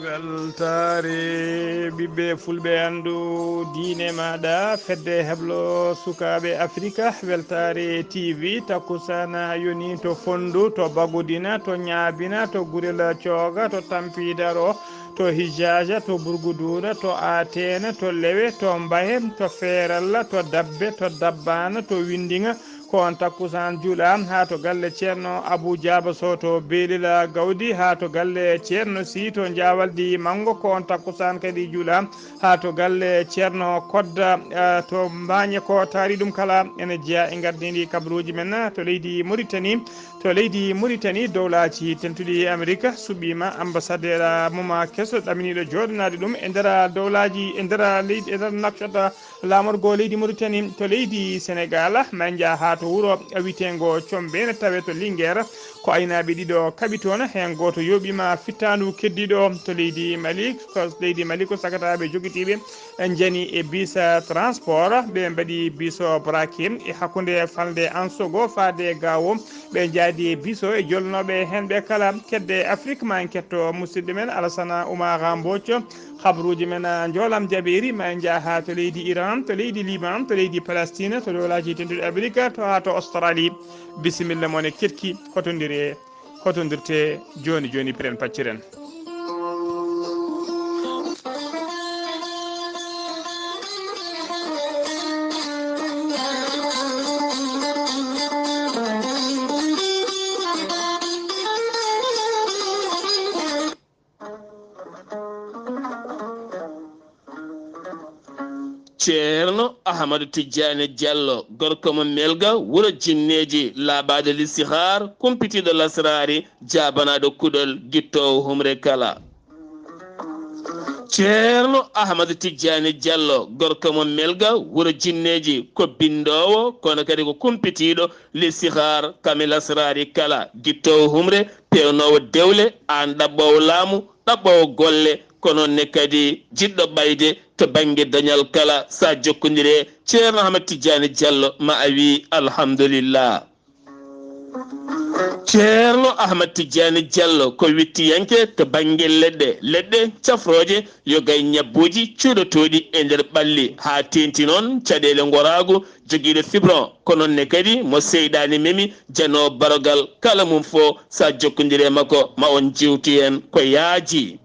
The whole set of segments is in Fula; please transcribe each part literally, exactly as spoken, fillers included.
Weltaare ɓiɓɓe fulɓe, anndu diine maaɗa, fedde heblo sukaaɓe Afrika. Weltaare T V, takkusana yoni to Fonndu, to Bagudina, to Ñaabina, to Gurel Cooga, to Tampidaro, to Hijaaja, to Burguduuna, to Ateene, to Lewe, to Mbahe, to Feeralla, to Dabbe, to Dabbaana, to Winndiŋa. Ko on takkusaan juulaa haa to galle Ceerno Abuu Jaaba Soh to Beelila Gawdi, haa to galle Ceerno Sii to Jaawaldi Manngo. Ko on takkusaan kadi juulaa haa to galle Ceerno Kodda, eh, to Mbaañe. Ko taari ɗum kala ene jeyaa e ngardiindi kabaruuji men to leydi Muritani. To leydi Muritani, Dowlaaji Dentuɗi Amerik suɓiima ambasadeer mum keso ɗaminiiɗo jooɗanaade ɗum e nder dowlaaji, e nder leydi, e nder nokta laamorgo leydi Muritani. To leydi Senegaal, ma en njah haa to wuro wiyeteengo Combene, tawee to Lingeer. Ko aynaaɓe ɗiɗo kaɓi toon, heen gooto yooɓiima fittaandu keddiiɗo. To leydi Mali, ko leydi Mali ko sagataaɓe jogitiiɓe njani e bis transport, ɓe mbaɗi bis braqué e hakkunde falnde Ansogo faade Gaawo. Ɓe njaadi e bis o e jolnooɓe heen ɓe kala. Kedde Afrik, ma en ketto musidɗo men Alasana Oumar Mbooco. Habaruuji men, a, njoolam jaɓeeri, ma en njah haa to leydi Iran, to leydi Liban, to leydi Palestine, to Dowlaaji Dentuɗi Amerik, to haa to Australie. Bisimilla mon e keɗki, hotondiree, hotondirtee jooni jooni, piren pacciren. Ceerno Ahmadu Tijjaani Jallo, gorko mo Melga, wuro Jinneeji, laaɓaaɗo listihar, kumpitiiɗo lasraari, jaabanaaɗo kuɗol, gittoowo humre kala. Ceerno Ahmadu Tijjaani Jallo, gorko mo Melga, wuro Jinneeji, ko binndoowo, kono kadi ko kumpitiiɗo listihar, kami lasraari kala, gittoowo humre, peewnoowo dewle, aan ɗaɓɓoowo laamu, ɗaɓɓoowo golle, ko noon ne kadi jiɗɗo ɓayde to bannge dañal kala. So a jokkondirii e Ceerno Ahmad Tijjaani Jallo, ma a wii alhamdulillah. Ceerno Ahmad Tijjaani Jallo ko wittiyanke to bannge leɗɗe, leɗɗe cafrooje, yoga e ñabbuuji cuuɗotooɗi e nder ɓalli, haa teeŋti noon caɗeele ngoraagu, jogiiɗo fibron, ko noon ne kadi mo seyɗaani memi, janoowo barogal kala mum fof, so a jokkondirii e makko, ma on njeewtu heen ko yaaji.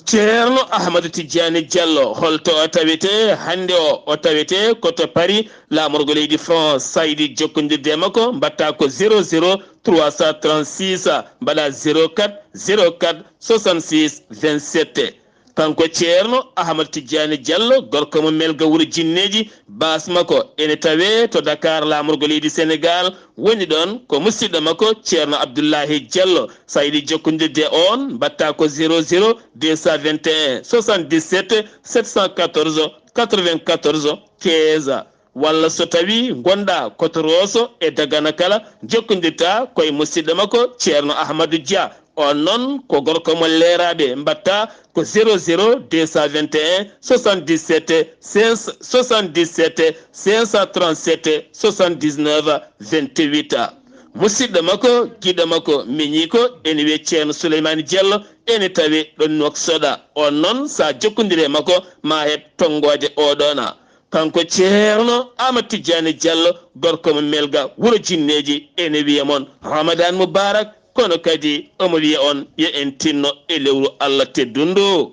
Ceerno Ahmadu Tijjaani Jallo, holto o tawetee hannde o? O tawetee ko to Paris, laamorgo leydi France. So a yiɗi jokkondirde e makko, mbaɗtaa ko zéro zéro trois cent trente-six, mbaɗaa zéro quatre zéro quatre soixante-six vingt-sept. Kanko Ceerno Ahmad Tijjaani Jallo, gorko mo Melga, wuro Jinneeji, baas makko ene tawee to Dakar, laamorgo leydi Senegaal, woni ɗoon ko musidɗo makko Ceerno Abdullahi Jallo. So a yiɗi jokkondirde e oon, mbaɗtaa ko zéro zéro deux cent vingt et un soixante-dix-sept sept cent quatorze quatre-vingt-quatorze quinze. Walla so tawii ngonɗaa ko to Rooso e Dagana kala, jokkondirtaa ko e musidɗo makko Ceerno Ahmadu Dia. On noon ko gorko mo Leeraaɓe, mbaɗtaa ko zéro zéro deux cent vingt et un soixante-dix-sept cinq cent trente-sept soixante-dix-neuf vingt-huit. Musidɗo makko, giɗo makko, miñiiko, ene wiyee Ceerno Suleymaani Jallo, ene tawee ɗoon Nuwaksoda. On noon, so a jokkondirii e makko, ma heɓ tonngoode oo ɗoon. Kanko Ceerno Ahmad Tijjaani Jallo, gorko mo Melga, wuro Jinneeji, ene wiya mon Ramadan Mubarak, kono kadi omo wiya on yo en tinno e lewru Allah teddundu.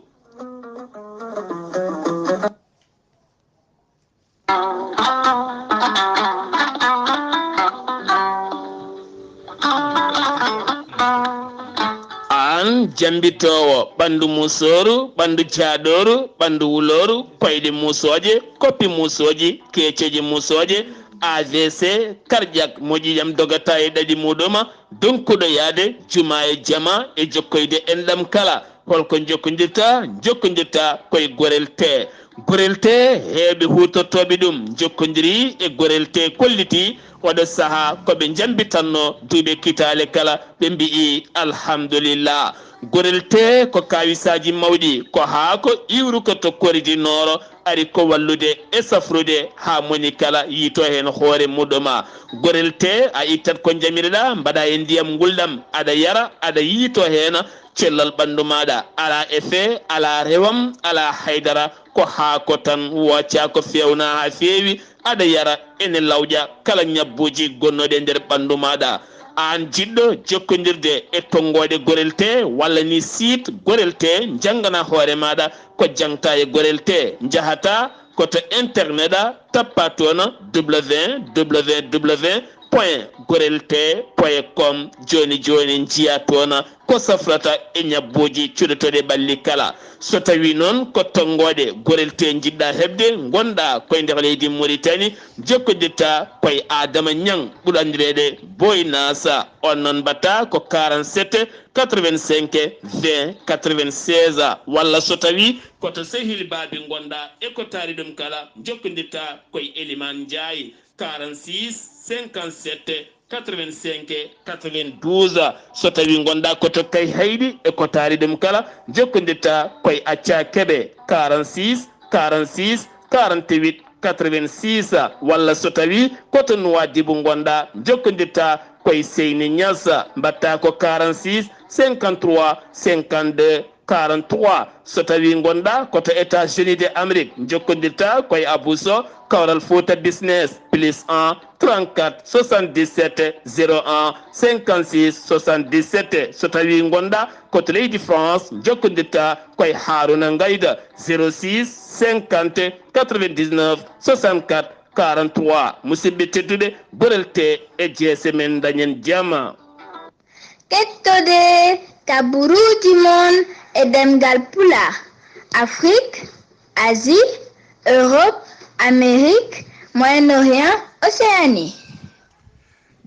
Aan Jambitoowo ɓanndu muusooru, ɓanndu jaaɗooru, ɓanndu wulooru, koyɗe muusooje, koppi muusooji, keeceeje muusooje, A V C, cardiaque, moƴƴi jam dogata e ɗaɗi muɗuma, donkuɗo yaade juma e jama e jokkoyde enɗam kala. Holko jokkondirta? Jokkondirta koye Gorel Tee. Gorel Tee, heewɓe huutortooɓe ɗum jokkondiri e Gorel Tee, kolliti oɗo sahaa ko ɓe jambitanno duuɓe kitaale kala, ɓe mbi'i alhamdulillah. Gorel Tee ko kawisaaji mawɗi, ko haako iwruko to koridi nooro, ari ko wallude e safrude haa moni kala yiito heen hoore muɗuma. Gorel Tee, a ittat ko jamirɗa, mbaɗa e ndiyam ngulɗam, aɗa yara, aɗa yiito heen cellal ɓanndu maaɗa. Alaa effet, alaa rewam, alaa haydara, ko haako tan, wooca ko feewna haa feewi, aɗa yara, ene lawƴa kala ñabbuuji gonnooɗi e nder ɓanndu maaɗa. Aan jiɗɗo jokkondirde e tonngoode Gorel Tee walla ni site Gorel Tee, janngana hoore maaɗa ko jangta e Gorel Tee. Njahata ko to internet a, tappa toon www point gorel tee point com. Jooni jooni njiya toon ko safrata e ñabbuuji cuɗotooɗi ɓalli kala. So tawii noon ko tonngoode Gorel Tee njiɗɗa heɓde, ngonɗa koye nder leydi Mauritanie, jokkondirta koye Adama Ñang, ɓuri anndireede Boy Nasa. On noon mbaɗta ko quarante-sept quatre-vingt-cinq vingt quatre-vingt-seize, walla so tawii ko to sehil baabi ngonɗa e ko taari ɗum kala, jokkondirta koye Eliman Njaay, quarante-six cinquante-sept quatre-vingt-cinq quatre-vingt-douze. So tawii ngonɗa ko to Kayhayɗi e ko taari ɗum kala, jokkondirta koye Acca Kebe, quarante-six quarante-six quarante-huit quatre-vingt-six, walla so tawii ko to Nuwaadibu ngonɗa, jokkondirta koye Seyni Ñas, mbaɗta ko quarante-six cinquante-trois cinquante-deux quarante-trois. So tawii ngonɗa ko to États-Unis de Amérique, jokkondirta koye Abou Sow, Kawral Fouta Business, plus un trente-quatre soixante-dix-sept zéro un cinquante-six soixante-dix-sept. So tawii ngonɗa ko to leydi France, jokkondirta koye Haruna Ngayda, zéro six cinquante quatre-vingt-dix-neuf soixante-quatre quarante-trois. Musidɓe tedduɓe, Gorel Tee e jeese men, dañen jama. Kettode kaburuuji mon e ɗemngal Pulaar, Afrik, Asie, Europe, Amérique, Moyen-Orient, Océanie.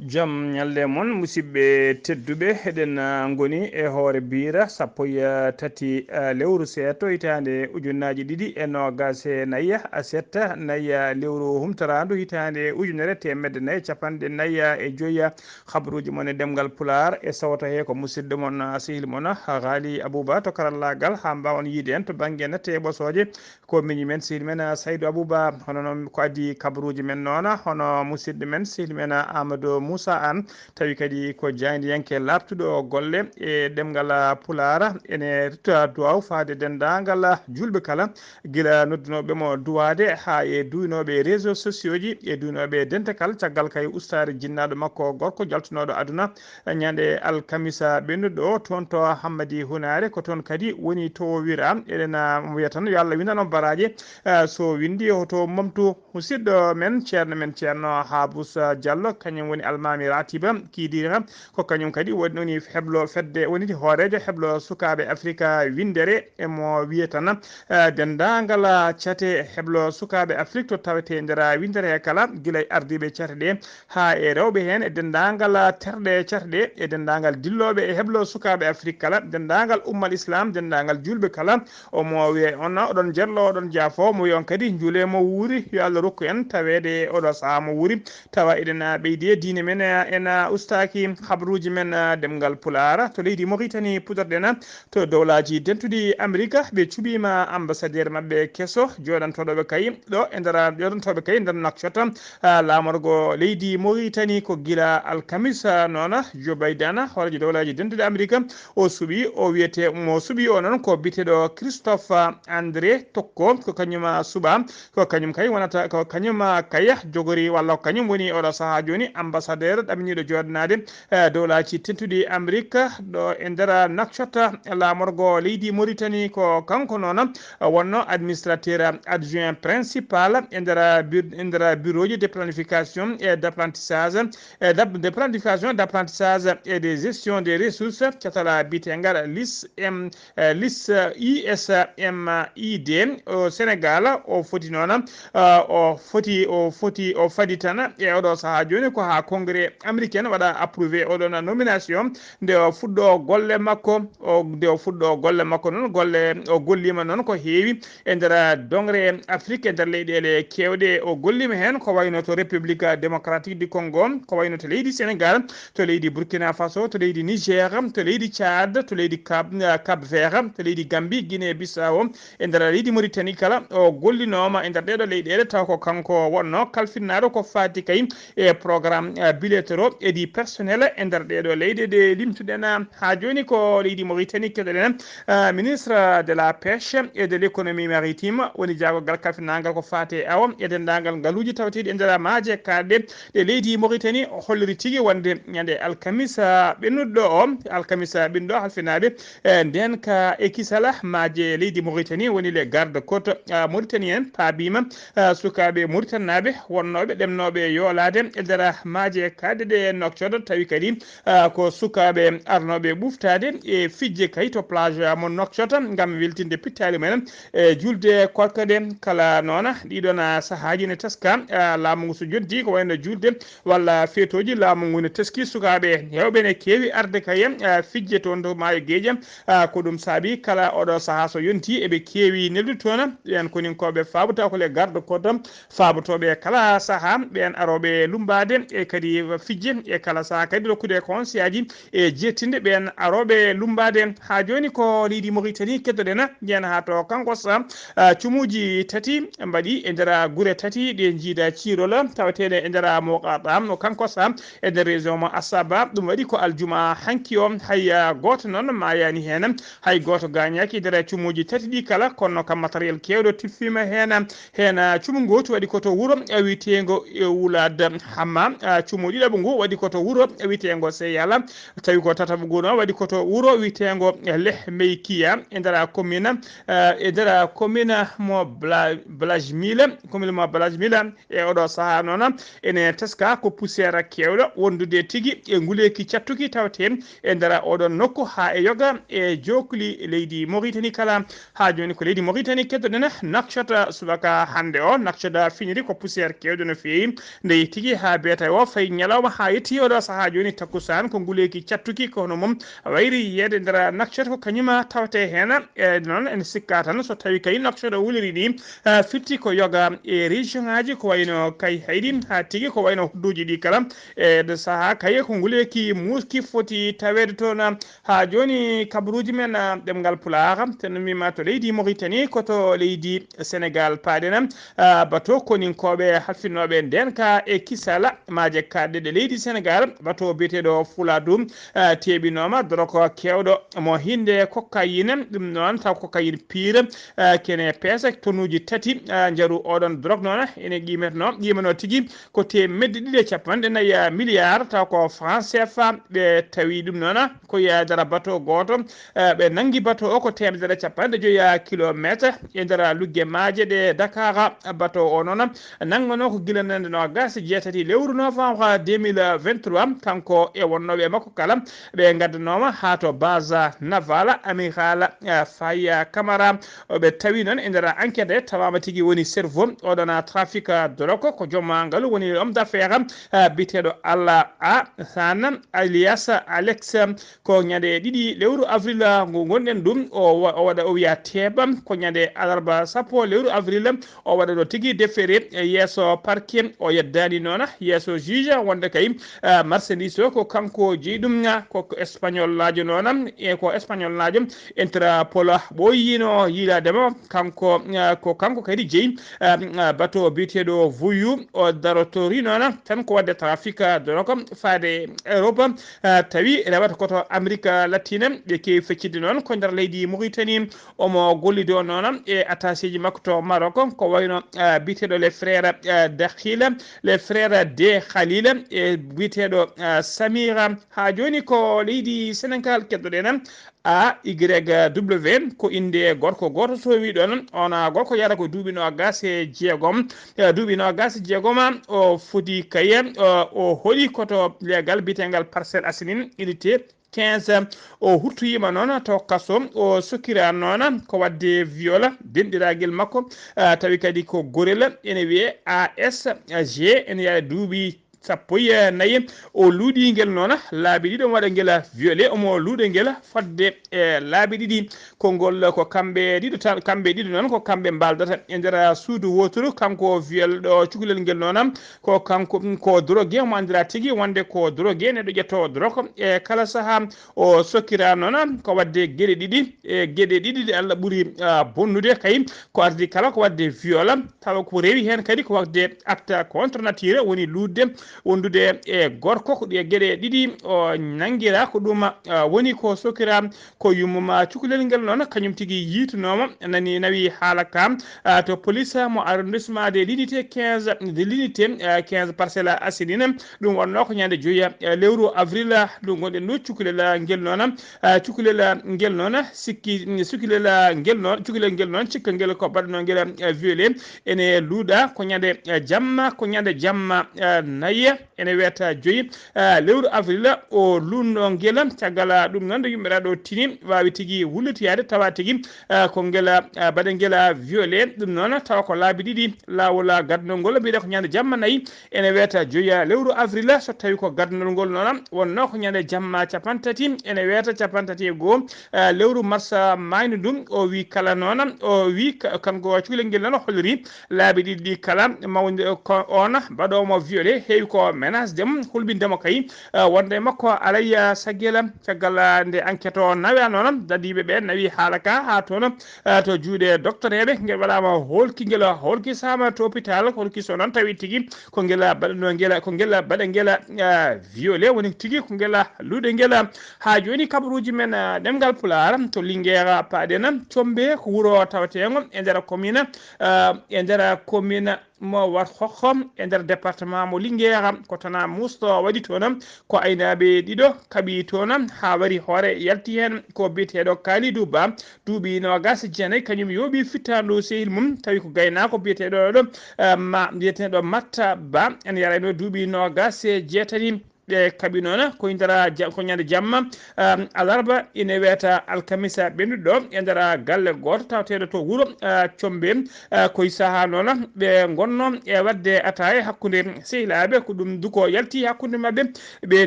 Jam ñalle mon, musidɓe tedduɓe. Eɗen, ah, ngoni e hoore biira sappo e tati, ah, lewru seeto, hitaande ujunnaaji ɗiɗi e noogaas e nayi, ah, setta nayi, ah, lewru humtoraandu hitaande ujunere teemedde nayi capanɗe nayi e joyi, ah, Habaruuji mon e ɗemngal Pulaar e sawto he ko musidɗo mon, ah, sehil mon, ah, Ghali Abouba to karallaagal, haa mbaawon yiide en to bannge nette e ɓosooje. Ko miñi men, sehil men, ah, Saydou Abouba. Hono noon ko adii kabaruuji men noon, hono musidɗo men, sehil men, ah, Amadou Moussa Anne, tawi kadi ko jaayndiyanke laaɓtuɗo golle e ɗemngal, ah, Pulaar. Ene rutta duwaaw faade denndaangal, ah, juulɓe kala, gila noddunooɓe mo duwaade haa e duwinooɓe réseaux sociaux ji e duwinooɓe dental, caggal kay ustaare jinnaaɗo makko gorko jaltunooɗo aduna ñande alkamisa ɓennuɗo o toon to Hammadi Hunaare. Ko toon kadi woni to wira. Eɗen, ah, mbiya tan yo Allah windan on baraaje. Ah, so windi hoto momtu musidɗo men, ceerno men, ceerno Habous Diallo, kañum woni almaami Ratiba Kidira. Ko kañum kadi woni, woni heblo fedde, woni hooreejo heblo sukaaɓe Afrika winndere. Emo wiya tan, eh, denndaangal cate heblo sukaaɓe Afrik to tawetee nder winndere he kala, gila e ardiiɓe cate ɗe haa e rewɓe heen, e denndaangal terɗe cate ɗe, e denndaangal dillooɓe e heblo sukaaɓe Afrik kala, denndaangal ummal Islam, denndaangal juulɓe kala. Omo wiya on, oɗon jerlo, oɗon jaafo, mo wiya on kadi njuule mo wuuri, yo Allah rokku en taweede e oɗo sahaa mo wuuri. Tawa eɗen, ah, ɓeydi e diine men, ah, en, ah, ustaaki habaruuji men, ah, ɗemngal Pulaar. To leydi Mauritanie puɗorɗen, ah, to dowlaaji dentuɗi Amerika, ɓe cuɓiima ambassadeur maɓɓe keso, jooɗantooɗo ɓe kay ɗo e nder, jooɗantooɓe kay nder Nouakchott, ah, laamorgo leydi Mauritanie ko gila alkamisa noon, ah, Joe Biden, hooreejo dowlaaji dentuɗi Amerika, o suɓi, o wiyetee, mo suɓi o noon ko biyeteeɗo Christophe André Tocco, ko kañum, ah, suɓa. Ko kañum kay wonata, ko kañum, ah, kay jogori, walla ko kañum woni oɗo sahaa jooni ambassadeur ambassadeur ɗamniiɗo jooɗanaade, eh, dowlaaji tentuɗi Amrik, ɗo e nder Nouakchott, laamorgo leydi Mauritanie. Ko kanko noon, eh, wonno administrateur adjoint principal e nder bu-, e nder bureau ji de planification et d'apprentissage, et d'ap-, de planification, d'apprentissage et de gestion des ressources, catal biyeteegal lis M, eh, lis I S M I D o Sénégal. O foti noon, eh, o foti, o foti, o fadi tan e oɗo sahaa jooni ko haa congrès américain waɗa approuvé oɗon nomination. Nde o fuɗɗo golle makko, o, nde o fuɗɗo golle makko noon, golle, o golliima noon ko heewi e nder dongre Afrique, e nder leyɗeele keewɗe. O golliima heen ko wayno to République Démocratique du Congo, ko wayno to leydi Sénégal, to leydi Burkina Faso, to leydi Niger, to leydi Tchad, to leydi Cap, Cap Vert, to leydi Gambie, Guinée Bissau, e nder leydi Mauritanie kala. O gollinooma e nder ɗeeɗo leyɗeele, taw ko kanko wonno kalfinnaaɗo ko faati kay e programme, eh, bilatéraux e ɗi personnel e nder ɗeeɗo leyɗe ɗe limtuɗen. Haa jooni ko leydi Mauritanie keɗoɗen, eh, ministre de la pêche et de l'économie maritime woni jaagorgal kalfinaagal ko faati e awo e denndaangal ngaluuji tawteeɗi e nder maaje kaaɗɗe ɗe leydi Mauritanie. O holliri tigi wonde ñande alkamisa ɓennuɗo o, alkamisa ɓennuɗo halfinaaɓe, eh, nden ka e kisala maaje leydi Mauritanie woni les gardes côtes, ah, mauritaniens paabiima, ah, sukaaɓe mauritanaaɓe wonnooɓe ɗemnooɓe yoolaade e nder maaje kaaɗɗe ɗe Nouakchott, tawi kadi, ah, ko sukaaɓe arnooɓe ɓuftaade e fijje kay to plage mo Nouakchott ngam weltinde pittaali mumen e julde korka ɗe. Kala noona ɗiɗon, ah, sahaaji ne teska, ah, laamu ngu so jonti ko wayno julde walla feetooji laamu ngu ne teski sukaaɓe heewɓe ne keewi arde kay, ah, fijje toon to maayo Geeje. Ah, ko ɗum saabi kala oɗo sahaa so yonti eɓe keewi neldude toon ɓeen koninkooɓe faabuta ko les gardes côtes faabotooɓe kala sahaa ɓeen arooɓe lummbaade e kadi fijje e kala sahaa kadi rokkude conseillaaji e jettinde ɓeen arooɓe lummbaade. Haa jooni ko leydi Mauritanie keddoɗen, njehen haa to Kankossa, ah, cumuuji tati mbaɗi e nder gure tati ɗe njiida ciirol taweteeɗe e nder Moqaɗa no Kankossa e nder région mo Assaba. Ɗum waɗi ko aljuma hanki o, hay, ah, gooto noon maayaani heen, hay gooto gaañaaki e nder cumuuji tati ɗi kala, kono kam matériel keewɗo tiffiima heen. Heen, ah, cumu ngootu waɗi ko to wuro, ah, wiyeteengo e Wulad Hamma. Ah, cumu ɗiɗaɓo ngu waɗi ko to wuro, ah, wiyeteengo Seyala. Tawi ko tataɓo ngu noon waɗi ko to wuro wiyeteengo Leh Meykiya e nder commune, ah, e nder commune mo Bla-, Blajmila, commune mo Blajmila. E oɗo sahaa noon ene teska ko poussière keewɗo wondude tigi e nguleeki cattuki tawte e nder oɗon nokku haa e yoga e jookli leydi Mauritanie kala. Haa jooni ko leydi Mauritanie keddoɗen Nouakchott subaka hannde o. Nouakchott finiri ko poussière keewɗo no feewi. Nde tigi haa beeta o fayi ñalawma haa yetti oɗo sahaa jooni takkusaan ko nguleeki cattuki ko hono mum wayri yiyeede nder Nouakchott ko kañum tawte heen. E noon en sikka tan so tawi kay Nouakchott wuliri ni, eh, firti ko yoga e région ngaji ko wayno kay haydi haa tigi ko wayno hudduuji ɗi kala. E ɗo sahaa kay ko nguleeki muuski foti taweede toon. Haa jooni kabaruuji men, ah, ɗemngal Pulaar, ten mbima to leydi Mauritanie, ko to leydi Sénégal paaɗen, ah, bato koninkooɓe halfinnooɓe ndeenka e kisala maaje kaaɗɗe ɗe leydi Sénégal, bato biyeteeɗo Fuladu, ah, teeɓinooma doroko keewɗo mo hinde cocaïne, ɗum noon taw cocaïne pire, ah, kene peesa tonuuji tati, ah, njaru oɗon dorog noon ene qiimetno, qiimano tigi ko teemedde ɗiɗi e capanɗe nayi milliard taw ko franc C F A. Ɓe tawi ɗum noon ko e nder bato gooto, eh, ɓe nanngi bato o ko teemedere capanɗe joyi kilometer e nder lugge maaje ɗe Dakar. Bato o noon nanngano ko gila nande noogas e jeetati lewru novembre deux mille vingt-trois. Kanko e wonnooɓe makko kala ɓe ngaddanooma haa to base navale amiral, eh, Faye Camara. Ɓe tawi noon e nder enquête tawaama tigi woni cerveau oɗon trafic drogue ko joom ngalu woni homme d'affaires, eh, biyeteeɗo Allah A San alias Alex. Ko ñande ɗiɗi lewru avril ngu ngonɗen ɗum. O wa-, o waɗa, o wiya teeba ko ñande alarba sappo lewru avril. O waɗa ɗo tigi defere e yeeso parquet. O yeddaani noon yeeso juge wonde kay, eh, marchandise o ko kanko jeyi ɗum, ko, ko espagnol laajo noon, e ko espagnol laajo Interpol ɓooyino yiilaade mo. Kanko, eh, ko kanko kadi jeyi, eh, eh, bato biyeteeɗo Voyou. O darotori noon tan ko waɗde trafic drogue faade Europe, eh, tawi rewata koto Amérique latine. Ɓe keewi feccitde noon ko nder leydi Mauritanie. Omo gollidoo noon e attaché ji makko to Maroc, ko wayno, eh, biyeteeɗo les frères, eh, Dakhil, les frères de Khalil, e biyeteeɗo, ah, Samira. Haa jooni ko leydi Senegal keddoɗen. A Y W ko innde gorko gooto sowi ɗon. Ona gorko yara ko duuɓi noogas e jeegom. Eh, duuɓi noogas e jeegom, o foti kaye, o, o hoɗi koto leegal biyeteegal Parcelles Assainies, unité quinze. O huttoyima noon to kaso, o sokira noon ko wadde viol, denɗiragel makko, ah, tawi kadi ko gorel, ene wiye A S G, ene yara duuɓi sappo e nayi. O luuɗi ngel noon laabi ɗiɗi, omo waɗa ngel violé, omo luuɗa ngel fodde e laabi ɗiɗi. Konngol ko kamɓe ɗiɗo tan, kamɓe ɗiɗo noon ko kamɓe mbaaldata e nder suudu wooturu. Kanko violɗo cukalel ngel noon ko kanko, ko drogué, omo anndira tigi wonde ko drogué, neɗɗo ƴetto drogue e kala sahaa. O sokkira noon ko wadde geɗe ɗiɗi, e geɗe ɗiɗi ɗe Allah ɓuri, ah, bonnude kay, ko ardi kala ko wadde viol, tawa ko rewi heen kadi ko wadde acte contre nature, woni luutde, wondude e gorko. Ko ɗe geɗe ɗiɗi o nanngira, ko ɗum, ah, woni ko sokkira ko yummum cukalel ngel noon, kañum tigi yiitunooma, nani nawi haala ka, ah, to police mo arrondissement de l'unité quinze, de l'unité, ah, quinze Parcelles Assainies. Ɗum wonnoo ko ñande joyi, eh, lewru avril, ah, ndu ngonɗen ndu. Cukalel, ah, ngel noon, ah, cukalel, ah, ngel noon sikki, mm, cukalel, ah, ngel noon, cukalel ngel noon cikka ngel ko baɗanoo ngel, ah, violé. Ene luuɗa ko ñande, ah, jamma, ko ñande jamma, ah, nayi, ene weeta joyi, ah, lewru avril o luunnoo ngel. Caggal, ah, ɗum noon nde yumɓe ɗo tini waawi tigi wullitoyaade tawa tigi, ah, ko ngel, ah, baɗa ngel, ah, violé. Ɗum noon tawa ko laabi ɗiɗi laawol, ah, gadnol ngol, mbiɗa ko ñande jamma nayi, ene weeta joyi lewru avril, so tawi ko gadnol ngol noon wonnoo ko ñande jamma capanɗe tati, ene weeta capanɗe tati e goo, eh, lewru mars maaynu ndu. O wi kala noon, o wi ka-, kanko cukalel ngel noon o holliri laabi ɗiɗi ɗi kala mawde ko on mbaɗoomo violé, heewi ko menace dem, hulɓindemo kay, eh, wonde makko alay, eh, saggel. Caggal, eh, nde enquête o nawa noon, dadiiɓe ɓe nawi haala ka haa toon, eh, to juuɗe doktoreeɓe, ngel waɗaama holki, ngel holkisaama to hôpital, holki so noon tawi tigi ko ngel baɗanoo ngel, ko ngel baɗa ngel, ah, violé, woni tigi ko ngel luuɗe ngel. Haa jooni kabaruuji men, ah, ɗemngal Pulaar to Linguère paaɗen, Combe ko wuro taweteengo e nder commune, ah, e nder commune mo Warxox e nder département mo Linguère, ko tanaa muusɗo waɗi toon, ko aynaaɓe ɗiɗo kaɓi toon haa wari hoore, yalti heen ko biyeteeɗo Kalidou Ba, duuɓi noogas e jeenayi, kañum yooɓi fittaandu sehil mum, tawi ko gaynaako biyeteeɗo ɗo, eh, ma, biyeteeɗo Matta Ba, ene yarayno duuɓi noogas e jeetati. Ɓe kaɓi noon ko nder ja-, ko ñande jamma, eh, alarba, ine weeta alkamisa ɓennuɗo e nder galle gooto tawateeɗo to wuro, eh, Combe. Eh, koye sahaa noon ɓe ngonno e waɗde ataaya hakkunde sehilaaɓe, ko ɗum duko yalti hakkunde maɓɓe. Ɓe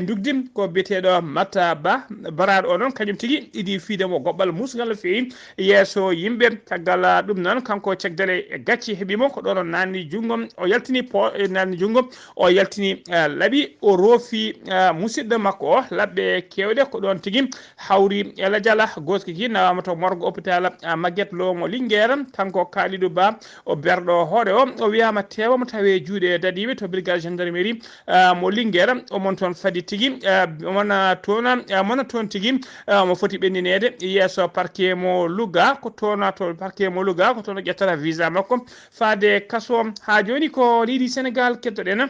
ndugdi ko biyeteeɗo Matta Ba, baraaɗo o noon, kañum tigi idi fiide mo goɓɓal musngal no feewi yeeso yimɓe. Caggal ɗum noon, kanko cagdere e gacci heɓi mo, ko ɗoon o naanni junngo, o yaltini po-, e naanni junngo, o yaltini, eh, laɓi, o roofi, eh, musidɗo makko o laɓɓe keewɗe, ko ɗoon tigi hawri e lajala. Gooto ki nawaama to morgue hôpital, eh, Maguette Lo mo Linguère, kanko Kalidou Ba, o berɗo hoore o, o wiyaama teewa mo tawe juuɗe dadiiɓe to brigade gendarmerie, ah, mo Linguère, omon toon fadi tigi, ah, omon, ah, toon, ah, mona toon tigi, ah, omo foti ɓennineede yeeso parquet mo Louga, ko toon, ah, to parquet mo Louga, ko toon o ƴettata visa makko faade kaso. Haa jooni ko leydi Senegal keddoɗen.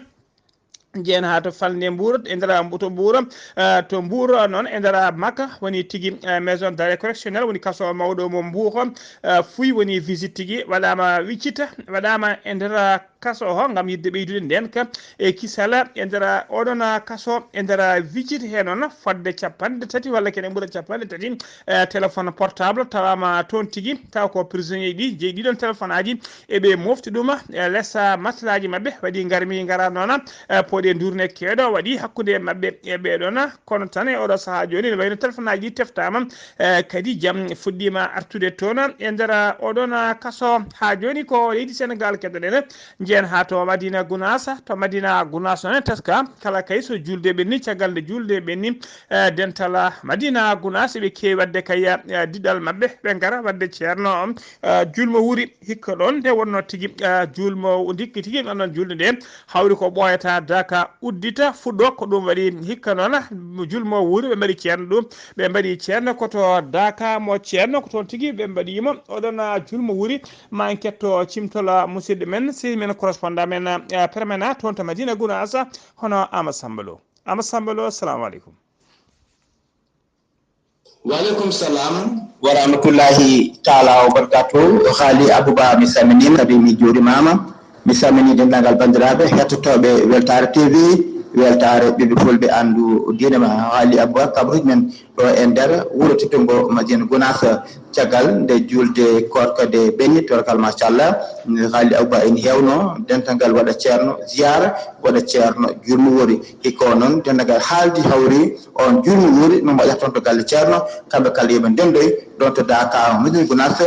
Njeyen haa to falnde Mbuur, e nder Mbu-, to Mbuur, ah, to Mbuur noon, e nder Makka, woni tigi, ah, maison d'arrêt correctionnel, woni kaso mawɗo mo Mbuur, ah, fuy woni visite tigi, waɗaama wiccita, waɗaama e nder kaso o ngam yiɗde ɓeydude ndeenka e kisal e nder oɗon kaso, e nder visite he noon fodde capanɗe tati walla kene ɓura capanɗe tati, eh, téléphone portable tawaama toon tigi, taw ko prisonnier ɗi jeyi ɗiɗon téléphone aji, e ɓe mofti ɗum, eh, lesa matlaaji maɓɓe, waɗi ngarmi ngara noon, eh, pooɗe ndurne keeɗo waɗi hakkunde maɓɓe e ɓeɗon, kono tan e oɗo sahaa jooni ne wayno téléphone aji ɗi teftaama, eh, kadi jam fuɗɗiima artude toon e nder oɗon kaso. Haa jooni ko leydi Senegal keddoɗen. Njeyen haa to Madina Gunaas. To Madina Gunaas noon, teska kala kay so juulde ɓenni, caggal nde juulde ɓenni, eh, dental Madina Gunaas ɓe keewi waɗde kay, eh, diɗɗal maɓɓe, ɓe ngara waɗde ceerno, eh, julmo wuuri hikka ɗoon nde wonnoo tigi, eh, julmo ndikki tigi ɗon ɗon juulde nde hawri ko ɓooyata daaka uddita fuɗɗo. Ko ɗum waɗi hikka noon julmo wuuri ɓe mbaɗi ceerno ɗum, ɓe mbaɗi ceerno ko to daaka mo ceerno ko toon tigi ɓe mbaɗi mo. Oɗon, ah, julmo wuuri ma en ketto cimtola musidɗo men, sehil men correspondant men, eh, permanent toon to Madina Gounass, hono Amadou Samba Lo. Amadou Samba Lo, assalamu aleykum. Wa aleykum salam wa rahmatullahi taala wa barakatuh. Haali Abouba, mi salminiima, kadi mi juurimaama. Mi salminii denndaangal banndiraaɓe hettotooɓe Weltaare T V, Weltaare Ɓiɓɓe Fulɓe Anndu Diine Ma. Haali Abouba, kabaruuji men ɗo e nder wuro teddungo Madina Gounass, caggal nde juulde koorka nde ɓenni, torkal machallah. Haali Abouba, ene heewno dental ngal waɗa ceerno ziyaara, waɗa ceerno juulmo woori. Hikka o noon, denndaangal haaldi hawri on juulmo woori, no mbaɗata toon to galle ceerno, kamɓe kala yo ɓe ndenndoy ɗoon to Daaka Madina Gounass,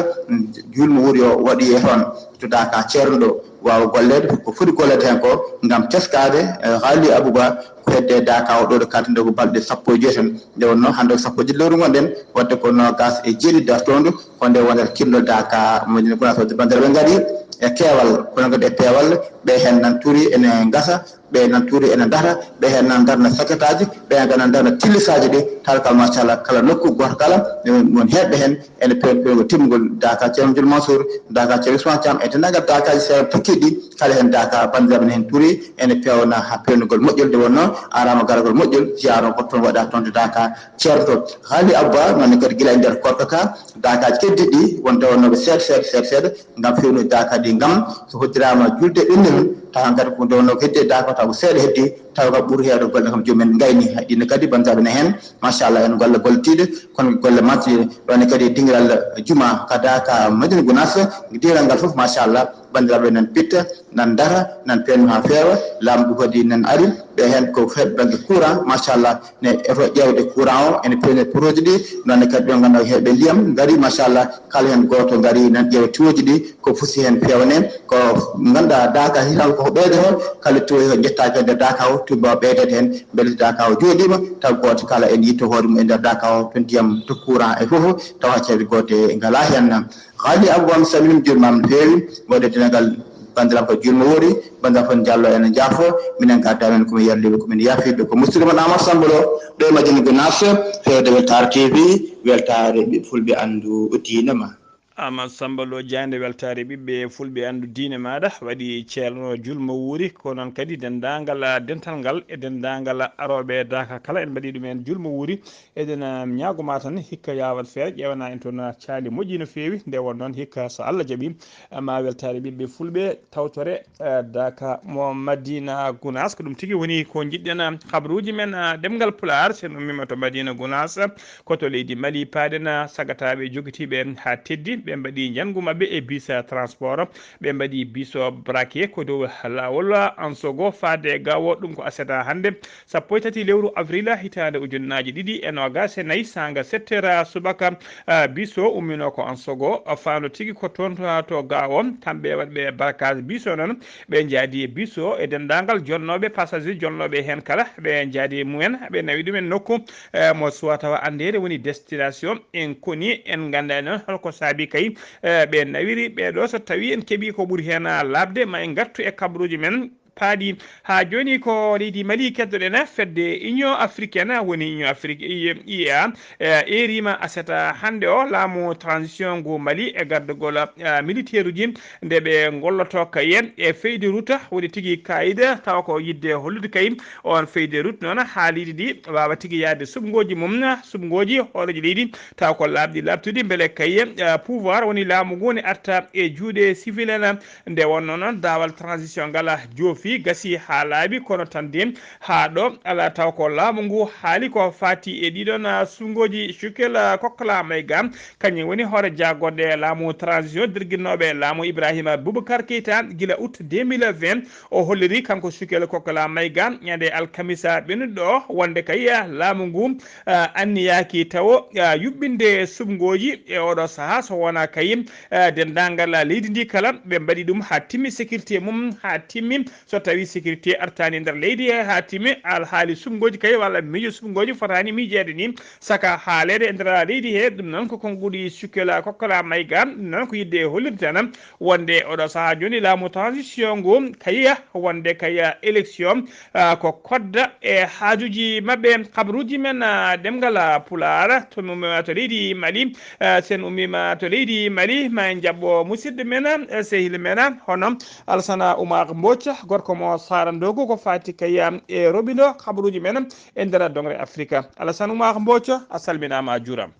juulmo woori o waɗoyi e toon to Daaka ceerno ɗo, waawa golleede ko foti golleede heen ko ngam teskaade, eh, haali Abouba, ko hedde Daaka o ɗo, ɗo kalten ɗo ko balɗe sappo e joy tan. Nde wonnoo hannde ko sappo e joy lewru ngonɗen, waɗde ko noogaas e jeeɗiɗi dartoondu, ko nde wonata kirlol Daaka Madina Gounass, waɗde banndiraaɓe ngari e keewal, kono kadi e peewal, ɓe heen nan turi ene ngasa, ɓe nan turi ene ndara, ɓe heen nan ndarna saketaaji, ɓe heen nan ndarna tillisaaji ɗi, tawa kala machallah, kala nokku gooto kala, eh, won heeɓɓe heen ene peewn peewngol timmugol Daaka Ceerno Abdoul Mansour, Daaka Ceerno Ousmane Thiam, e denndaangal Daakaaji seeɗa tokkiiɗi ɗi, kala heen Daaka banndiraaɓe ne heen turi ene peewna haa peewnugol moƴƴol, nde wonnoo aaraama garagol moƴƴol, ziyaara o ko toon waɗaa toon to Daaka ceerno to. Haali Abouba, noon ne kadi gila e nder koorka ka, Daakaaji keddiiɗi ɗi won tawannooɓe seeɗa, seeɗa, seeɗa, seeɗa, ngam feewnude Daaka ɗi, ngam so hoddiraama juulde ɓenni noon, tawa hankadi ko nde wonnoo ko heddi e Daaka, tawa ko seeɗa heddi, tawa kam ɓuri heewde golle kam joomum en ngayni. Hay ɗiin ne kadi banndiraaɓe ne heen, machallah, en golle gollitiiɗe, kono golle mantiiɗe. Ɗoon ne kadi dingiral juma ka Daaka Madina Gounass, diiwal ngal fof, machallah, banndiraaɓe nan pitta, nan ndara, nan peewna haa feewa, laamu ngu kadi nan ari, ɓe heen ko feet bannge courant, machallah, ne eto ƴeewde courant o, ene peewne potooji ɗi, noon ne kadi ɓe ngannduɗaa ko heewɓe ndiyam ngari, machallah, kala heen gooto ngari nan ƴeewa tuyauji ɗi, ko fusi heen feewne, ko ngannduɗaa Daaka hitan ko ɓeydoto, kala tuyau o njettaaki e nder Daaka o, tuuba o ɓeydeede heen, mbele so Daaka o jooɗiima, taw gooto kala en yitto hoore mum e nder Daaka o, to ndiyam, to courant e fof, tawa ceede goote ngalaa heen. Haali Abouba, mi salminiima, juurimaama no feewi, waɗde denndaangal banndiraaɓe ko juulmo woori, banndiraaɓe fof Diallo ene njaafo, minen ngarda men ko min yarliiɓe, ko min yaafiiɓe, ko musidɗo mon Amadou Samba Lo, ɗo e Madina Gounass, feewde Weltaare T V, Weltaare Ɓiɓɓe Fulɓe Anndu Diine Ma. Amadou Samba Lo, jaande Weltaare Ɓiɓɓe Fulɓe Anndu Diine Maaɗa, waɗi ceerno juulmo woori, ko noon kadi denndaangal dental ngal e denndaangal arooɓe Daaka kala en mbaɗi ɗum en juulmo woori. Eɗen, ah, ñaago ma tan hikka yaawat feere ƴeewana en toon, ah, caali moƴƴi no feewi. Nde won noon hikka so Allah jaɓi, ah, ma Weltaare Ɓiɓɓe Fulɓe tawtore, ah, Daaka mo Madina Gounass. Ko ɗum tigi woni ko njiɗɗen, ah, habaruuji men, ah, ɗemngal Pulaar. So en ummiima to Madina Gounass, ko to leydi Mali paaɗen, ah, sagataaɓe jogitiiɓe haa teddi. Ɓe mbaɗi njanngu maɓɓe e bus, ah, transport. Ɓe mbaɗi bus o braqué ko dow laawol, ah, Ansogo faade Gaawo. Ɗum ko aset, ah, hannde. Sappo e tati lewru avril hitaande ujunnaaji ɗiɗi e noogaas e nayi, saanga sept heures subaka, ah, bus o umminoo ko Ansogo, faando tigi ko toon to, to Gaawo. Kamɓe waɗɓe barkaas bus o noon, ɓe njaadi e bus o e denndaangal jonnooɓe, passager jonnooɓe heen kala, ɓe njaadi e mumen, ɓe nawi ɗum en nokku, eh, mo suwaa tawa anndeede woni destination inconnue. En nganndaani noon holko saabi kay, eh, ɓe nawiri ɓee ɗoo. So tawii en keɓii ko ɓuri heen laaɓde, ma en ngartu e kabaruuji men. Paaɗi. Haa jooni ko leydi Mali keddoɗen, fedde Union Africaine, woni Union Afrique, U E A, eh, eeriima aset hannde o laamu transition ngu Mali e gardagol, eh, militeeruuji nde ɓe ngolloto kay e feuille de route, woni tigi kaayida tawa ko yiɗde hollude kay on feuille de route noon haaliiji ɗi waawa tigi yahde suɓngooji mum, suɓngooji hooreejo leydi tawa ko laaɓɗi laaɓtuɗi mbele kay, eh, pouvoir woni laamu ngu ne arta e juuɗe civil en. Nde wonnoo noon daawal transition ngal joofi, gasi haa laaɓi, kono tan de haa ɗo alaa taw ko laamu ngu haali ko faati e ɗiɗon, ah, suɓngooji. Cukel, ah, Kokla Mayga, kañum woni hoore jaagorɗe laamu transition dirginnooɓe laamu Ibrahima Boubacar Keita gila août deux mille vingt. O holliri kanko Cukel Kokla Mayga ñande alkamisa ɓennuɗo o wonde kay, ah, laamu ngu, ah, anniyaaki tawo, ah, yuɓɓinde suɓngooji e oɗo sahaa so wonaa kay eh, denndaangal leydi ndi kala, ɓe mbaɗi ɗum haa timmi sécurité mum, haa timmi So tawi sécurité artani nder leydi he ha timi, alhaali subngooji kay walla miijo subngooji fotani miijeede ni, saka haaleede e nder leydi he. Ɗum noon ko konguɗi Sukela Kokkola Mayga. Ɗum noon ko yidde e hollirde tan wonde oɗo saha joni laamu transition ngu kay wonde kay élection, ah, ko kodda e haajuji maɓɓe. Kabaruji men, ah, ɗemngal, ah, Pulaar, to mi ummiima to leydi Mali, ah, sen ummiima to leydi Mali, ma en jaɓɓo musidɗo men, ah, sehil men, ah, hono Alassane Oumar Mbodj, gorko mo Sara Ndogo, ko fati kay e roɓindo kabaruji men e nder dongre Afrika. Alassane Oumar Mbodj, a salminaama, a juuraama.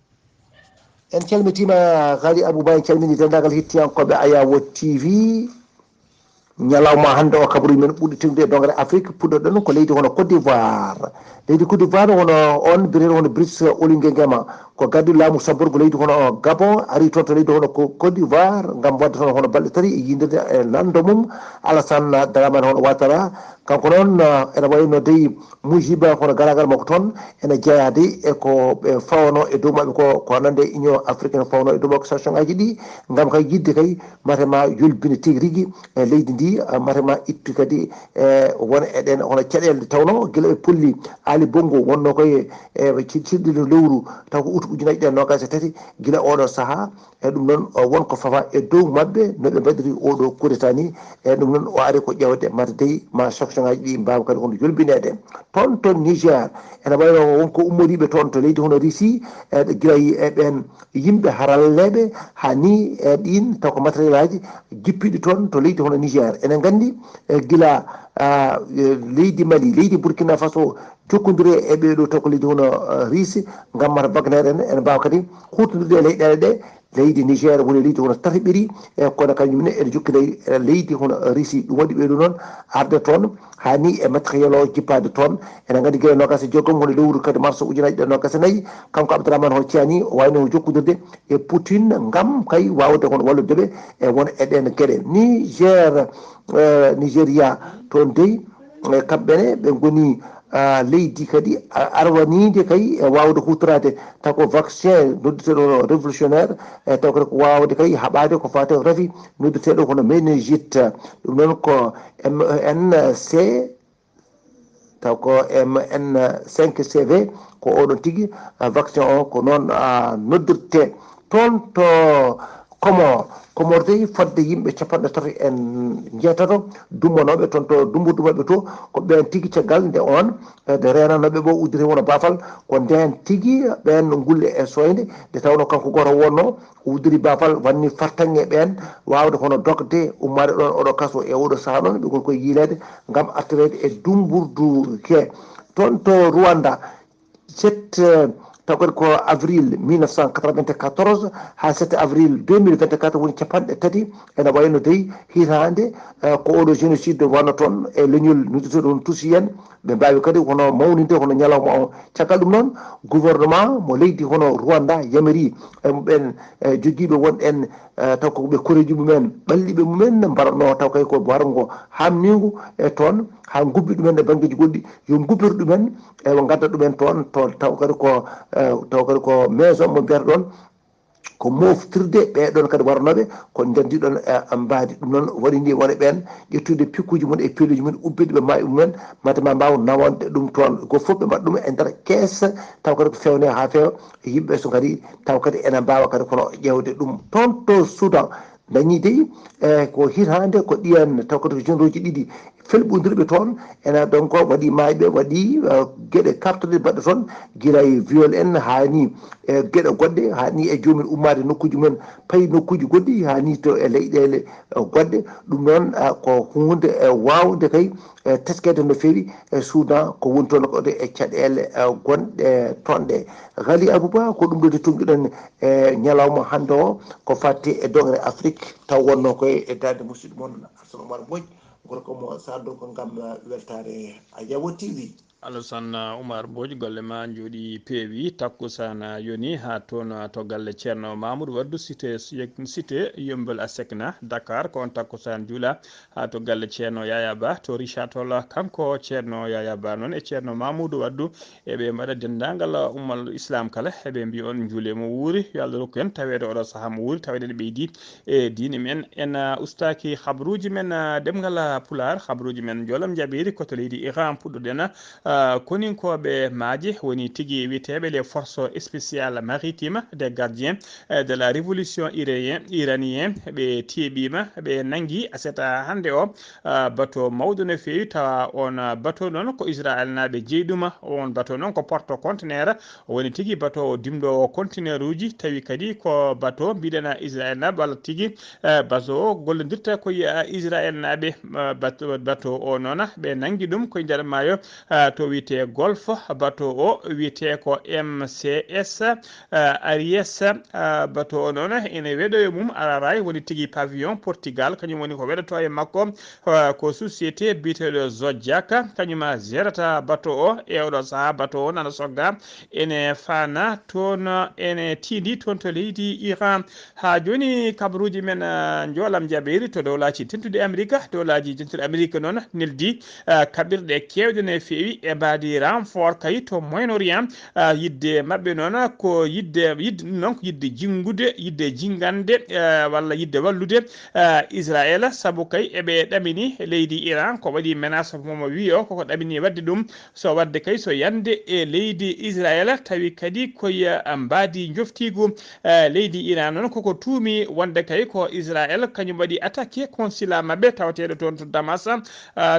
En calmitiima, Ghali Abouba, en calmini denndaangal hettiyankooɓe Ayawo T V. Ñalawma hannde o, kabaruji men ɓurɗi tengtude e dongre Afrique, puɗɗoɗen ko leydi hono Côte d'Ivoire. Leydi Côte d'Ivoire, hono on biyeteeɗo hono Brice Oligui Nguema, ko gardiiɗo laamu sabborgo leydi hono Gabon, ari toon to leydi hono ko Côte d'Ivoire ngam waɗde toon hono balɗe tati e yiydude e lanndo mum Alassane Dramane hono Ouattara. Kanko noon, eh, ene wayi no dey muusiba hono garaagal makko toon ene jeyaa dey e ko ɓe fawno e dow maɓɓe ko, ko nande Union Africaine fawno e dow makko, sanction ngaji ɗi ngam kay yiɗde kay mate ma yolbine tigi rigi e leydi ndi, eh, mate ma ittu kadi, eh, won e ɗen hono caɗeele nde tawno gila ɓe polli Ali Bongo wonno koye, eh, ci-, ciɗɗiɗo lewru taw ko août ujunaaji ɗiɗi e noogaas e tati, gila oɗo saha, e ɗum noon, o won ko fawa e dow maɓɓe no ɓe mbaɗiri oɗo coup d'État ni. E ɗum noon o ari ko ƴeewde mate dey ma sanction ngaji ɗi mbaawa kadi hono yolbineede. Toon to Niger, ene wayno won ko ummoriiɓe toon to leydi hono Russie, e gila e ɓeen yimɓe haralleeɓe, haa ni e ɗiin taw ko matériel aji jippiiɗi toon to leydi hono Niger. Enen nganndi, e gila, ah, e leydi Mali, leydi Burkina Faso jokkondire e ɓee ɗo taw ko leydi hono, ah, Russie, ngam mata Wagner en, ene mbaawa kadi huutondirde e leyɗeele ɗe. Leydi Niger woni leydi hono tataɓiri, e kono kañum ne ene jokki ley-, e leydi hono Russie. Ɗum waɗi ɓee ɗo noon arde toon, haa ni e matériel o jippaade toon. Ene nganndi gila noogaas e jeegom hono lewru kadi mars ujunaaji ɗiɗi e noogaas e nayi, kanko Abdourahmane Ho Tiani o wayno jokkondirde e Poutine ngam kay waawde hono wallude ɓe e won e ɗeen geɗe. Niger, eh, Nigeria, toon dey, eh, kamɓe ne ɓe ngoni, ah, leydi kadi, ah, arwaniinde kay e waawde huutoraade taw ko vaccin nodduteeɗo hono révolutionnaire, e taw kadi ko waawde kay haɓaade ko faati rafi nodduteeɗo hono méningite. Ɗum noon ko M E N C, taw ko M N cinq C V, ko oɗon tigi, ah, vaccin o ko noon, ah, noddirte. Toon to Comore, Comore dey fodde yimɓe capanɗe tato e njeetato dumbanooɓe toon to dumbudu maɓɓe to, ko ɓeen tigi caggal nde on, eh, nde reenanooɓe ɓo udditi wona baafal, ko ndeen tigi ɓeen ngulle e soynde, nde tawno kanko gooto wonno udditi baafal, wanni fartaŋŋe ɓeen waawde hono dogde ummaade ɗoon oɗo kaso. E oɗo sahaa noon ɓe ngoni koye yiileede ngam artireede e dumburdu ke. Toon to Rwanda, sept, eh, taw kadi ko avril mille neuf cent quatre-vingt-quatorze haa sept avril deux mille vingt-quatre woni capanɗe tati. Ene wayno dey hitaande, eh, ko oɗo génocide wano toon e leñol nodduteeɗo hono Tutsi en. Ɓe mbaawi kadi hono mawninde hono ñalawma o. Caggal ɗum noon, gouvernement mo leydi hono Rwanda yamiri e mumen, eh, jogiiɓe won en, eh, taw ko ɓe koreeji mumen, ɓalliɓe mumen mbaɗatno taw kay ko warngo hamningu e toon, haa ngubbi ɗumen e banngeeji goɗɗi, yo ngubbir ɗumen, e ɓe ngadda ɗumen toon, toon taw kadi ko, eh, taw kadi ko maison mo mbiyata ɗoon, ko moftirde ɓee ɗoon kadi warnooɓe, ko nder ndi ɗoon, eh, mbaadi. Ɗum noon waɗi ni wona ɓeen ƴettude pikkuuji mum e pelluuji mum, ubbiɗo ɓe maayo mumen, mate ma mbaaw nawande ɗum toon. Ko fof ɓe mbaɗa ɗum e nder kees, taw kadi ko feewne haa feewa, yimɓe so ngari, taw kadi ene mbaawa kadi kono ƴeewde ɗum. Toon to Soudan, dañi dey, eh, ko hitaande ko ɗiyan, taw kadi ko généraux ji ɗiɗi felɓondirɓe toon, ene donc waɗi maayɓe, waɗi, eh, geɗe kartuɗe mbaɗɗe toon, gila e viol en, haa ni e geɗe goɗɗe, haa ni e joomum ummaade nokkuuji mumen, payi nokkuuji goɗɗi, haa ni to e leyɗeele, eh, goɗɗe. Ɗum noon, eh, ko huunde, eh, waawnde kay, eh, teskeede no feewi e Soudan, ko woni toon ko e caɗeele, eh, gonɗe toon ɗe. Ghali Abouba, ko ɗum ɗo de tongiɗen e ñalawma hannde o, ko fatti e dongre Afrique, taw wonno koye e daande musidɗo mon Alassane Oumar Mbodj, gorko mo Sara Ndogo ngam, eh, weltaare Ayawo T V. Alassane Oumar Mbodj, golle ma njooɗi peewi. Takkusaan yoni haa toon to galle Ceerno Mamoudou Waddou, cité, cité Yeumbeul Asecna, Dakar. Ko on takkusaan juula haa to galle Ceerno Yaya Ba to Richard Toll. Kanko Ceerno Yaya Ba noon e Ceerno Mamoudou Waddou, eɓe mbaɗa denndaangal ummal Islam kala, eɓe mbiya on njuule mo wuuri, yo Allah rokku en taweede oɗo sahaa mo wuuri, taweede ene ɓeydi e diine men. En, ah, ustaaki habruuji men, ah, ɗemngal, ah, Pulaar, habruuji men njoolam njaɓeeri ko to leydi Iran puɗɗoɗen. Ah, koninkooɓe maaje woni tigi wiyeteeɓe les forces spéciales maritimes des gardiens, eh, de la révolution iranien-, iranienne, ɓe teeɓiima, ɓe nanngi aset hannde o, ah, bato mawɗo no feewi, tawa on, ah, bato noon ko Israel naaɓe jeyi ɗum. On bato noon ko porte conteneur, woni tigi bato o dimɗo o conteneur uji, tawi kadi ko bato mbiɗen Israel naaɓe walla tigi, eh, bato o gollondirta ko, eh, Israel naaɓe, eh, bato, bato o noon ɓe nanngi ɗum koye nder maayo, eh, to wiyetee Golfe. Bato o wiyetee ko M C S, eh, Aries. Eh, bato o noon ene weɗoyo mum Araray, woni tigi pavillon Portugal, kañum woni ko weɗotoo e makko, eh, ko société biyeteeɗo Zodiac, kañum gerata bato o. E oɗo sahaa bato o nana sogga ene faana toon, ene tiindi toon to leydi Iran. Haa jooni, kabaruuji men, ah, njoolam njaɓeeri to Dowlaaji Dentuɗi Amerika. Dowlaaji Dentuɗi Amerika noon neldi, ah, kaɓirɗe keewɗe no feewi e mbaadi renfort kay to Moyen-Orient. Ah, yiɗde maɓɓe noon ko yiɗde, yiɗde ɗum noon ko yiɗde jinngude, yiɗde jinngande, ah, walla yiɗde wallude, ah, Israel, sabu kay eɓe ɗamini leydi Iran, ko waɗi menace mo mo wiyi o koko ɗamini waɗde ɗum. So waɗde kay, so yande e leydi Israel, tawi kadi koye, ah, mbaadi njoftiigu, eh, leydi Iran noon koko tuumi wonde kay ko Israel kañum waɗi attaqué consulat maɓɓe tawateeɗo toon to Damas, ah,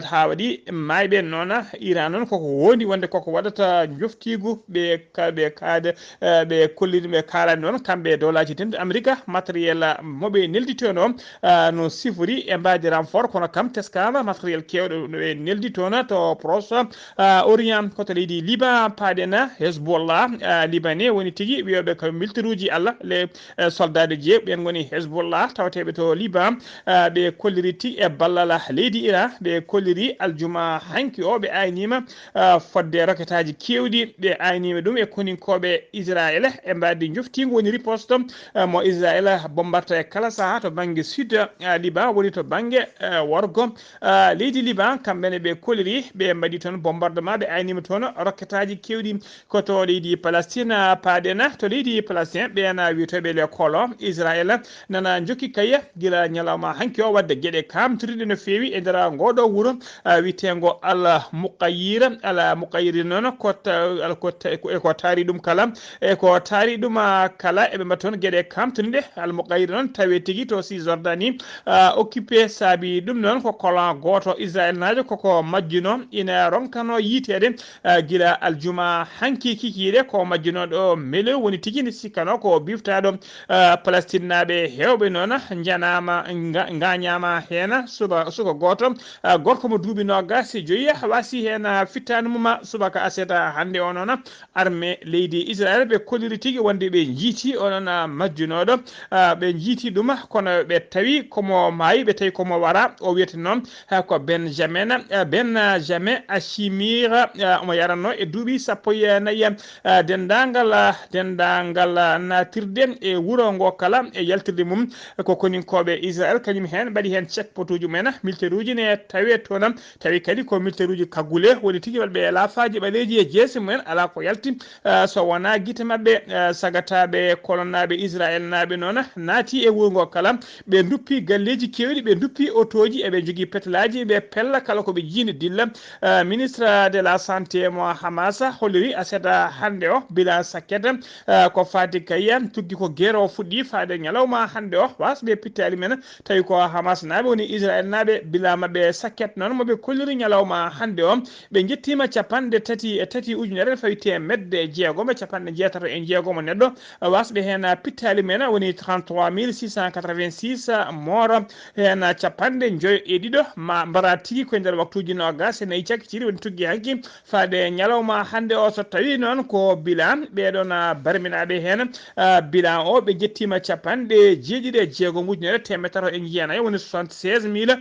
haa waɗi maayɓe noon. Iran noon koko wondi wonde koko waɗata njoftiigu ɓe ka-, ɓe kaade, eh, ɓe kolliri, ɓe kaalani noon kamɓe e Dowlaaji Dentuɗi Amerika matériel mo ɓe nelditono, ah, no sifori e mbaadi renfort, kono kam teskaama matériel keewɗo no ɓe nelditono to Proche, ah, Orient, ko to leydi Liban paaɗen. Hezbollah, ah, libanais woni tigi wiyooɓe ko militaire uji Allah, les, eh, soldats de Dieu, ɓen ngoni Hezbollah tawateeɓe to Liban, ah, ɓe kolliri tigi e ballal leydi Iran, ɓe kolliri aljuma hanki o, ɓe ayniima, ah, fodde roketaaji keewɗi, ɓe ayniima ɗum e koninkooɓe Israel e mbaadi njoftiingu woni riposte, ah, mo Israel bombarta e kala sahaa to bannge sud, ah, Liban, woni to bannge, eh, worgo, ah, leydi Liban, kamɓe ne ɓe koliri, ɓe mbaɗi toon bombardement, ɓe aynima toon rokketaaji keewɗi ko to leydi Palestine, ah, paaɗen to leydi Palestine, ɓeen, ah, wiyetooɓe le kolo Israel nana jokki kay gila ñalawma hanki o waɗde geɗe kamtoriɗe no feewi e nder ngoɗo wuro, ah, wiyeteengo Al Muqayir, Al Muqayir noon ko ta-, al-, ko ta-, e ko taari ɗum kala, e ko taari ɗum, ah, kala eɓe mbaɗa toon geɗe kamtoriɗe. Al Muqayir noon tawe tigi to Cisjordanie, ah, occupé, saabi ɗum noon ko colon gooto Israel naajo koko majjuno ina ronkano yiiteede, ah, gila aljuma hanki kikiiɗe ko majjuno ɗo Melew woni tigi nde sikkano ko biftaaɗo, ah, Palestine naaɓe heewɓe noon njanaama nga-, ngañaama heen suba-, suka gooto, ah, gorko mo duuɓi noogaas e joyi wasi heen, ah, fittaandu mum subaka aset hannde o noon. Armée leydi Israel ɓe kolliri tigi wonde ɓe njiiti onon, ah, majjunooɗo, ah, ɓe njiiti ɗum kono ɓe tawi komo maayi, ɓe tawi komo wara, o wiyata noon, ah, ko Benjamin, ah, Benjamin Achimir, ah, omo yaranno e duuɓi sappo e nayi, ah, denndaangal, ah, denndaangal, ah, naatirde e wuro ngo kala e yaltirde mum ko koninkooɓe Israel, kañum heen mbaɗi heen checkpointuuji mumen, militeeruuji ne tawe toon. Tawi kadi ko militeeruuji kaggule woni tigi waɗɓe e laafaaji ɓaleeji e jeese mumen, alaa ko yalti, eh, so wonaa gite maɓɓe, eh, sagataaɓe kolonnaaɓe Israel naaɓe noon naati e wuro ngo kala. Ɓe nduppi galleeji keewɗi, ɓe nduppi otooji, eɓe njogii petelaaji, ɓe pella kala ko ɓe jiini dilla. Eh, ministre de la santé mo Hamas holliri aset hannde o bilan sakket, eh, ko faati kay tuggi ko geere o fuɗɗi faade ñalawma hannde o. Wasɓe pittaali men tawi ko Hamas naaɓe woni Israel naaɓe, bila maɓɓe sakket noon mo ɓe kolliri ñalawma hannde o. Ɓe njettiima capanɗe tati e tati ujunere fawi teemedde jeegom e capanɗe jeetato e jeegom neɗɗo. Wasɓe heen pittaali men woni trente-trois mille six cent quatre-vingt-six mooro, heen capanɗe njoyo e ɗiɗo ma mbara tigi koye nder waktuuji noogaas e nayi cakkitii woni tuggi hanki. Faade ñalawma hannde o, so tawi noon ko bilan, ɓeɗon, ah, barminaaɓe heen, ah, bilan o, ɓe njettiima capanɗe jeeɗiɗi e jeegom ujunere teemedde tato e jeenayi, woni soixante-seize mille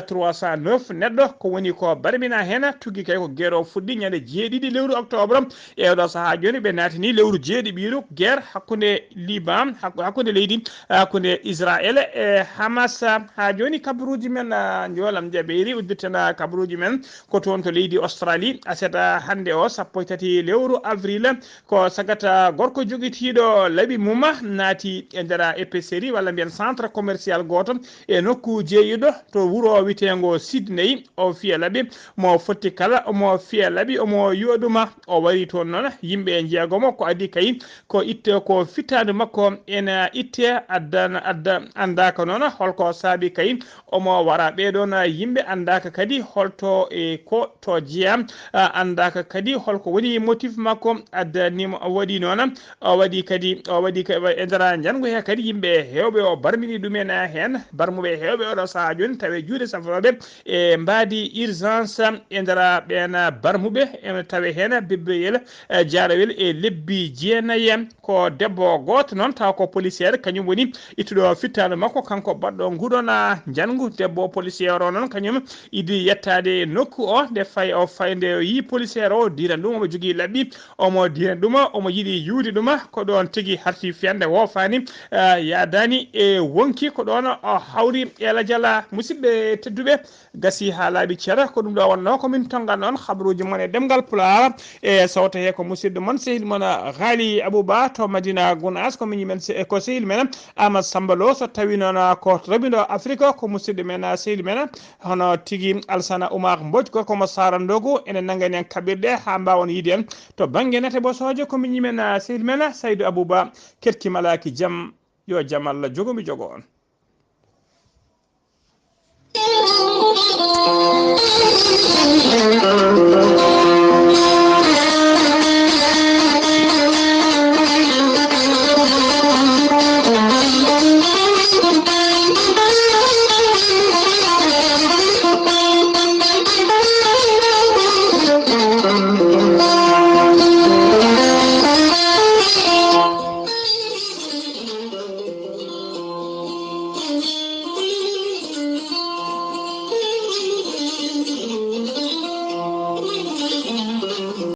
trois cent neuf neɗɗo, ko woni ko barmina heen, tuggi kay ko O fuɗɗi ñande jeeɗiɗi lewru octobre. E oɗo sahaa jooni, ɓe naatini lewru jeeɗiɗiiru guerre hakkunde Liban, hakku-, hakkunde leydi, hakkunde Israël e Hamas. Haa jooni, kabaruuji men, ah, njoolam jaɓeeri uddirten, ah, kabaruuji men ko toon to leydi Australie. Aset, ah, hannde o, sappo e tati lewru avril, ko sagata gorko jogitiiɗo laɓi mum naati e nder épicerie walla mbiyen centre commercial gooto e nokku jeeyiɗo to wuro witeengo Sydney. O fiya laɓi mo fotti kala, omo fiya laɓi, omo yuwa ɗuma. O wari toon noon, yimɓe njeegomo, ko adii kay ko itte, ko fittaandu makko ena itte, addan-, adda-, anndaaka noon holko saabi kay omo wara ɓee ɗoon yimɓe, anndaaka kadi holto e ko to jeyaa, a, anndaaka kadi holko woni motif makko, addaniima o waɗi noon, o waɗi kadi, o waɗi ka-, e nder njanngu he kadi yimɓe heewɓe o barmini ɗumen heen, barmuɓe heewɓe oɗo sahaa jooni tawi juuɗe safrooɓe e mbaadi urgence e nder ɓeen barmuɓe, ene tawi heen bebbeyel, e jaarawel e lebbi jeenayi. Ko debbo gooto noon, tawa ko policière, kañum woni ittuɗo fittaandu makko, kanko baɗɗo nguɗon njanngu. Debbo policière o noon, kañum idi yettaade e nokku o, nde fay o fay, nde o yii policière o diina ɗum, omo jogii laɓɓi, omo diina ɗuma, omo yiɗi yuwde ɗuma, ko ɗoon tigi harti fiyande woofaani, ah, yaadaani e wonki, ko ɗoon o hawri e lajal. Musidɓe tedduɓe, gasi haa laaɓi cer, ko ɗum ɗo wonnoo ko min tonngan on habaruuji mon e ɗemngal Pulaar. E sawto he ko musidɗo mon, sehil mon, Ghali Abouba to Madina Gounass, ko miñi men se-, ko sehil men Amat Samba Lo, so tawi noon ko rewɓe ɗo Afrique, ko musidɗo men, sehil men, hono tigi Alsana Oumar Mbodj, gorko mo Sarandogo, ene nanngani en kaɓirɗe haa mbaawon yiide en. To bannge nate bosooje, ko miñi men, sehil men Saydou Abouba, Kerki Malaki Jam, yo jam Allah jogo mi jogo on.